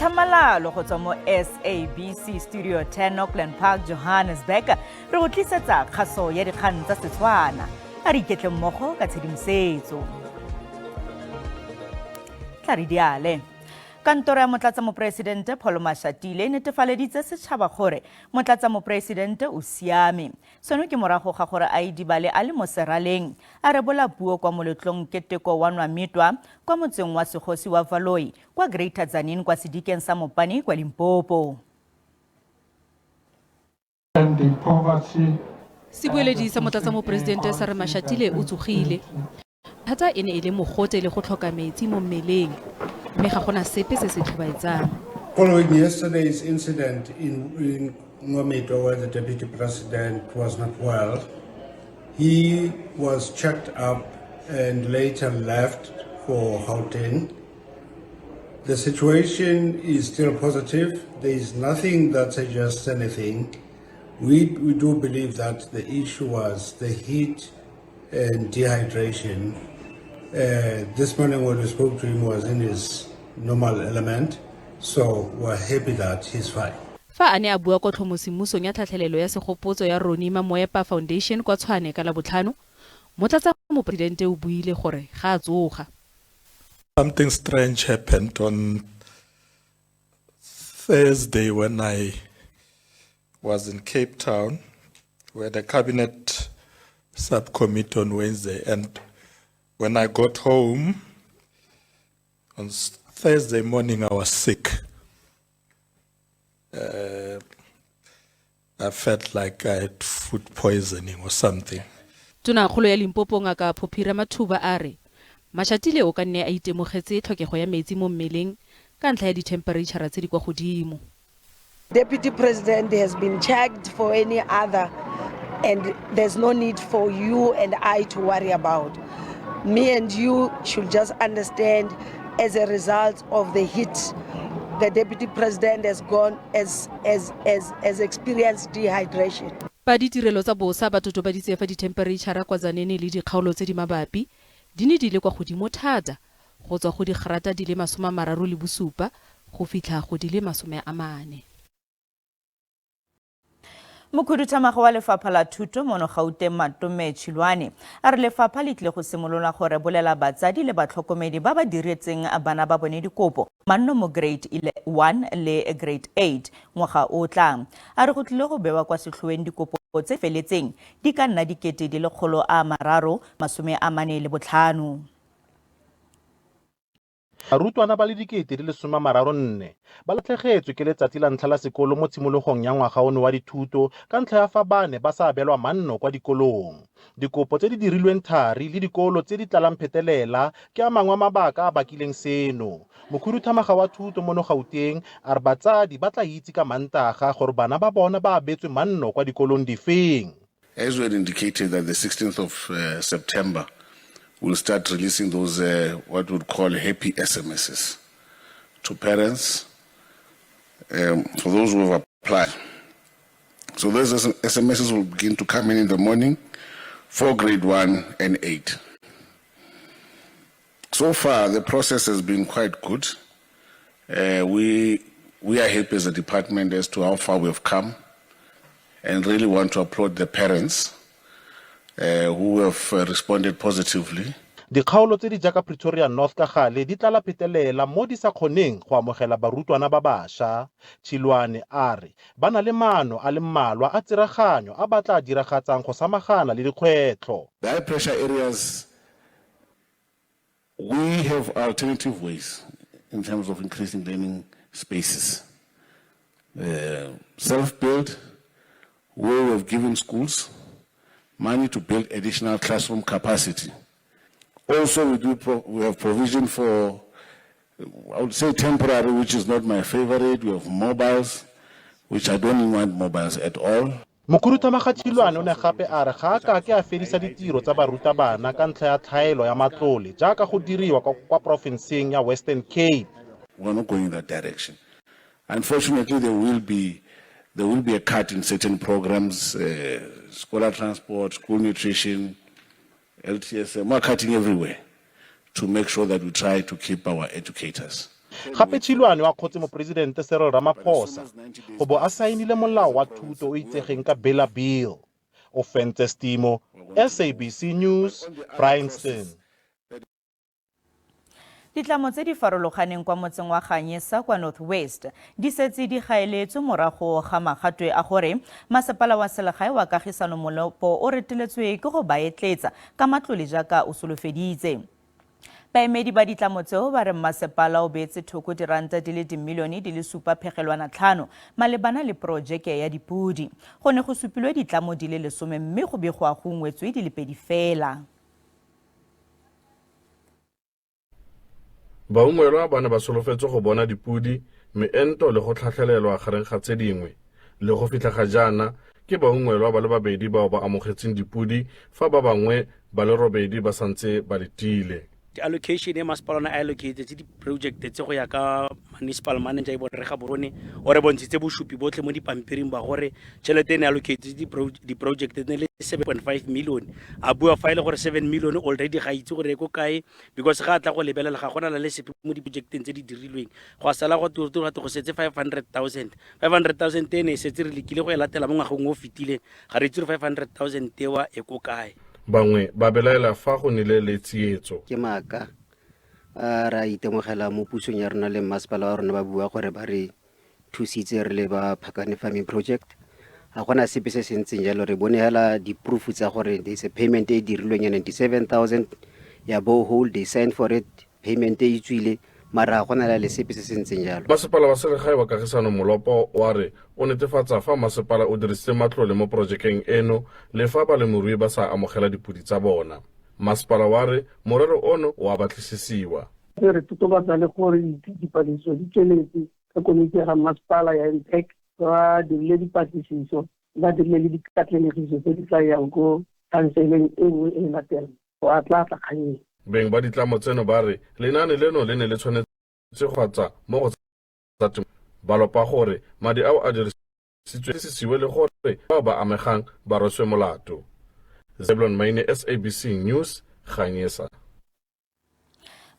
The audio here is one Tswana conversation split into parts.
Tlhamalalo go tswa mo SABC Studio 10, Auckland Park, Johannesburg, re go tlisetsa kgaso ya dikgang tsa Setswana. A re iketle mmogo ka tshedimosetso. Tla re diale. Kantoro ya motlatsa moporesidente Paul Mashatile e netefaleditse setšhaba gore motlatsa moporesidente o siame. Seno ke morago ga gore a idibale a le mo seraleng a rebola puo kwa moletlong keteko wa Nwamitwa kwa motseng wa segosi wa Valoyi kwa Greater Tzaneen kwa sedikeng sa Mopani kwa Limpopo. Sebueledi sa motlatsamoporesidente sa re Mashatile o tsogile. Thata e ne e le mogote le go tlhoka metsi mo mmeleng, mme ga gona sepe se se tlhobaetsang. Following yesterday's incident in Nwamitwa, where the deputy president was not well, he was checked up and later left for Gauteng. The situation is still positive. There is nothing that suggests anything. We do believe that the issue was the heat and dehydration. This morning when we spoke to him, he was in his normal element, so we're happy that he's fine. Fa a ne a bua kwa tlhomosemmusong ya tlhatlhelelo ya segopotso ya Ronnie Mamoepa Foundation kwa Tshwane ka Labotlhano, motlatsa moporesidente o buile gore ga a tsoga. Something strange happened on Thursday when I was in Cape Town, where the cabinet subcommittee on Wednesday. And when I got home on Thursday morning, I was sick. I felt like I had food poisoning or something. Tonakgolo ya Limpopo Ngaka Phophi Ramathuba a re Mashatile o ka nne a itemogetse tlhokego ya metsi mo mmeleng ka ntlha ya dithempereitšhara tse di kwa godimo. Deputy President has been checked for any other, and there's no need for you and I to worry about. Me and you should just understand, as a result of the heat, the Deputy President has gone as experienced dehydration. Ba ditirelo tsa bosa ba totobaditse fa dithempereitšhara kwa Tzaneen le dikgaolo tse di mabapi di ne di le kwa godimo thata, go tswa go digrata di le 37 go fitlha go di le 40. Mokhuduthamaga wa lefapha la thuto mono Gauteng Matome Chiloane a re lefapha le tlile go simolola go rebolela batsadi le batlhokomedi ba ba diretseng bana ba bone dikopo manno mo grade 1 le grade 8 ngwaga o tlang. A re go tlile go bewa kwa setlhoeng dikopo tse feletseng di ka nna 345. Barutwana ba le 34,000 ba latlhegetswe ke letsatsi la ntlha la sekolo mo tshimologong ya ngwaga ono wa dithuto ka ntlha ya fa ba ne ba sa abelwa manno kwa dikolong. Dikopo tse di dirilweng thari le dikolo tse di tlalang phetelela ke a mangwe a mabaka a bakileng seno. Mokhuduthamaga wa thuto mono Gauteng a re batsadi ba tla itse ka Mantaga gore bana ba bona ba abetswe manno kwa dikolong difeng. As we had indicated that the 16th of September, we'll start releasing those what we would call happy SMSs to parents for those who have applied. So those SMSs will begin to come in the morning for grade 1 and 8. So far, the process has been quite good. We are happy as a department as to how far we have come and really want to applaud the parents who have responded positively. Dikgaolo tse di jaaka Pretoria North ka gale di tlala phetelela mo di sa kgoneng go amogela barutwana ba bašwa. Chiloane a re ba na le maano a le mmalwa a tsereganyo a ba tla diragatsang go samagana le dikgwetlho. The high pressure areas, we have alternative ways in terms of increasing learning spaces. Self-build, where we have given schools money to build additional classroom capacity. Also, we have provision for, I would say, temporary, which is not my favorite. We have mobiles, which I don't want mobiles at all. Mokhuduthamaga Chiloane o ne gape a re ga a kake a fedisa ditiro tsa barutabana ka ntlha ya tlhaelo ya matlole jaaka go diriwa kwa porofenseng ya Western Cape. We're not going in that direction. Unfortunately, there will be a cut in certain programs, scholar transport, school nutrition, LTSM. We're cutting everywhere to make sure that we try to keep our educators. Gape Chiloane o akgotse Moporesidente Cyril Ramaphosa go bo a saenile molao wa thuto o itsegeng ka Bela Bill. Ofentse Stimo, SABC News, Bryanston. Ditlamo tse di farologaneng kwa motseng wa Ganyesa kwa North West di setse di gaeletswe morago ga magatwe a gore masepala wa selegae wa Kagisano Molopo o reteletswe ke go ba etletsa ka matlole jaaka o solofeditse. Baemedi ba ditlamo tseo ba re mmasepala o beetse thoko diranta di le dimilione di le 7.5 malebana le porojeke ya dipodi. Go ne go supilwe ditlamo di le 10 mme go begwa go ungwetswe di le 2 fela. Baungwelwa ba ne ba solofetse go bona dipodi, meento le go tlhatlhelelwa gareng ga tse dingwe. Le go fitlha ga jaana, ke baungwelwa ba le babedi bao ba amogetseng dipodi fa ba bangwe ba le robedi ba santse ba letile. Allocation e masepala ona a allocate tse di-project tse go ya ka municipal manager e bone re Gaborone o re bontshitse bosupi botlhe mo dipampiring ba gore tšhelete e ne allocate di-project ne le 7.5 million. A bua fa e le gore 7 million already ga itse gore e ko kae, because ga a tla go lebelela ga gona le sepe mo di-projecteng tse di dirilweng. Go a sala go turtur gate go setse 500,000. 500,000 e ne e setse re lekile go e latela mo ngwageng o fetileng, ga re itse gore 500,000 ewa e ko kae. Bangwe ba belaela fa go nile le tsietso. Ke maaka a re a itemogela mo pusong ya rona le mmasepala wa rona ba bua gore ba re thusitse re le ba Phakane Farming Project. Ga gona sepe se se ntseng jalo, re bone hela di-proof tsa gore there is a payment e dirilweng ya 97,000 ya borehole, they signed for it, payment e tswile, mara ga gona le sepe se se ntseng jalo. Masepala wa selegae wa Kagisano Molopo wa re o netefatsa fa masepala o dirisitse matlole mo porojekeng eno le fa balemirui ba sa amogela dipodi tsa bona. Masepala wa re morero ono o a batlisisiwa. Re totobatsa le gore dipatlisiso di tsweletse ka komiti ya ga masepala ya MPEC, ba dirile dipatlisiso, ba dirile le dikatlelegiso tse di tla yang ko khanseleng e nngwe e latelang go atlatla kgang. Beng ba ditlamo tseno ba re lenaane leno le ne le tshwanetse go tsa mo go tsa temo. Ba lopa gore madi ao a dirisitswe sisiwe le gore bao ba amegang ba rweswe molato. Zeblon Maine, SABC News, Ganyesa.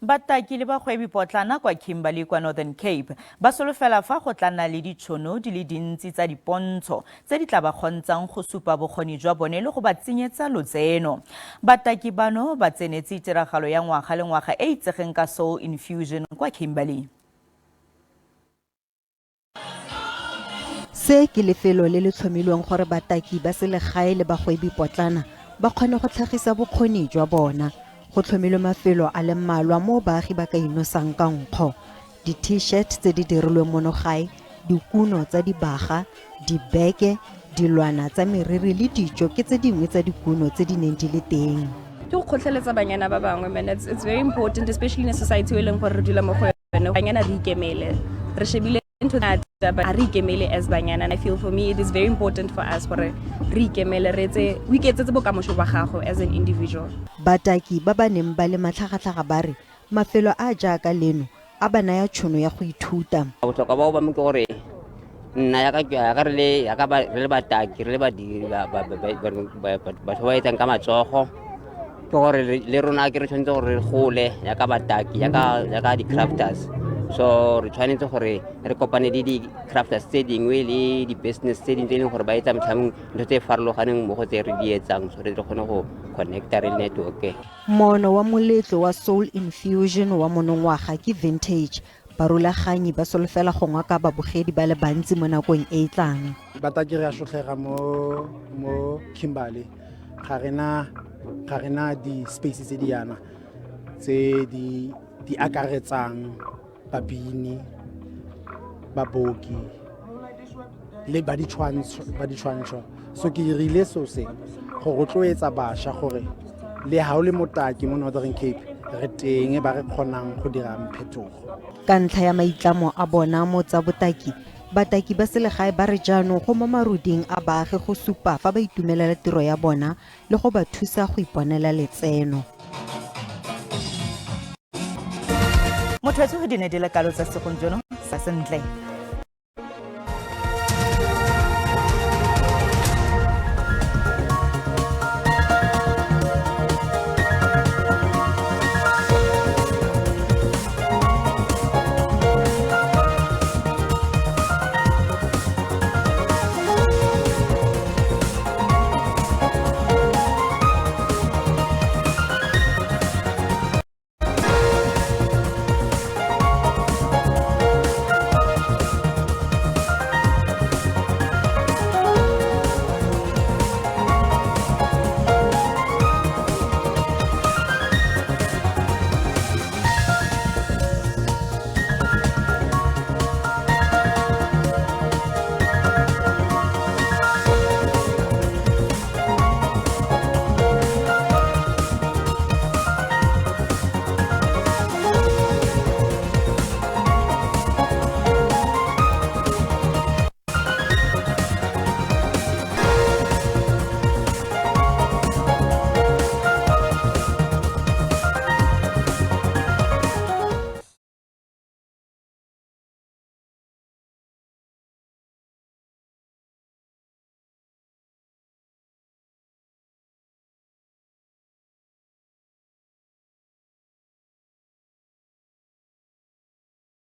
Bataki le bagwebi potlana kwa Kimberley kwa Northern Cape ba solofela fa go tla nna le ditšhono di le dintsi tsa dipontsho tse di tla ba kgontsang go supa bokgoni jwa bone le go ba tsenyetsa lotseno. Bataki bano ba tsenetse tiragalo ya ngwaga le ngwaga e itsegeng ka Soul Infusion kwa Kimberley. Se ke lefelo le le tlhomilweng gore bataki ba selegae le bagwebi potlana ba kgone go tlhagisa bokgoni jwa bona. Go tlhomilwe mafelo a le mmalwa mo baagi ba ka inosang ka nkgo. Di-T-shirt tse di dirilweng mono gae, dikuno tsa dibaga, dibeke, dilwana tsa meriri le dijo ke tse dingwe tsa dikuno tse di neng di le teng. Ke go kgotlheletsa banyana ba bangwe, man. It's very important, especially in a society e leng gore re dula mo go yone. Banyana re ikemele, re shebile ntho ngata, but a re ikemele as banyana. And I feel for me it is very important for us gore re ikemele, re etse o iketsetse bokamoso ba gago as an individual. Bataki ba ba neng ba le matlhagatlhaga ba re mafelo a jaaka leno a ba naya tšhono ya go ithuta. Botlhokwa ba ba ke gore nna ya ka re le ya ka re le bataki, re le badiri, batho ba etsang ka matsogo, ke gore le rona ke re tshwanetse gore re gole ya ka bataki, ya ka di-crafters. So re tshwanetse gore re kopane le di-crafters tse dingwe le di-business tse dingwe tse e leng gore ba etsa motlhamong ntho tse farologaneng mo go tse re di etsang, so re kgone go connecta re network. Moono wa moletlo wa Soul Infusion wa monongwaga ke Vintage. Barulaganyi ba solofela go ngoka babogedi ba le bantsi mo nakong e e tlang. Bataki re a sotlhega mo Kimberley. Ga rena di-space tse di yana tse di akaretsang babini, baboki le ba ditshwantsho. So ke dirile so se go rotloetsa bašwa gore le ha o le motaki mo Northern Cape re teng ba re kgonang go dira phetogo. Ka ntlha ya maitlamo a bona mo tsa botaki, bataki ba selegae ba re jaanong go mo maruding a baagi go supa fa ba itumelela tiro ya bona le go ba thusa go iponela letseno. Motho wa tsogo di ne di le kalo tsa segong jono sa sentle.